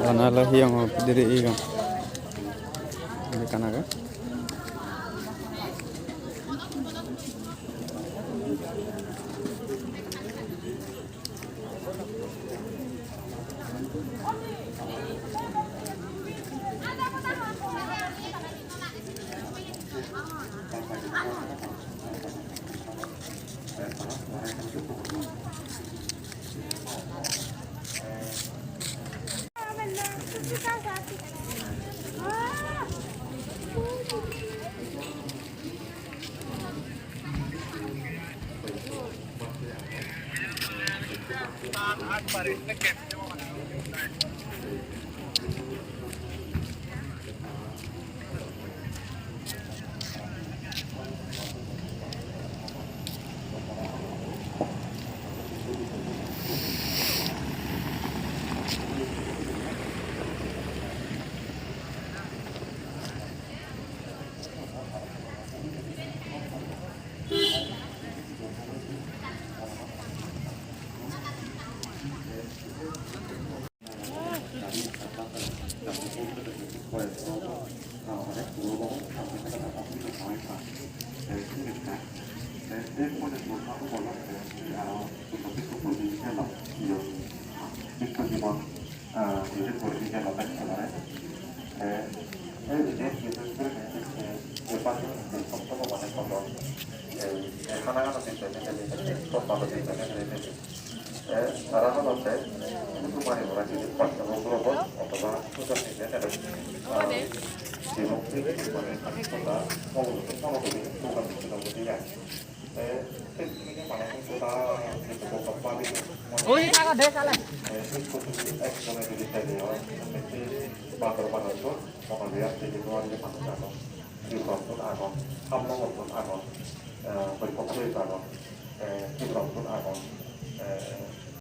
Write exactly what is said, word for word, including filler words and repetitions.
Bana ole hi hong bidire iye ekkan agey. Te tara honotte hudu mari mora jinis pacche no gurobot, otoba sugar nile nebe. Jibon tumi mane ami hoda mogottun mogottun program gocchonde ai. Te se tumi mane hoda jibon bhabi. Oi, taga de sale. Te se tumi ek jone jodi tele oi, te se bador manuj to, mono liyar te jodi oi manuj agon, Tripurattun agon, Hamlongottun agon, eh, Hoipokkot agon, eh, Tripurattun agon, eh,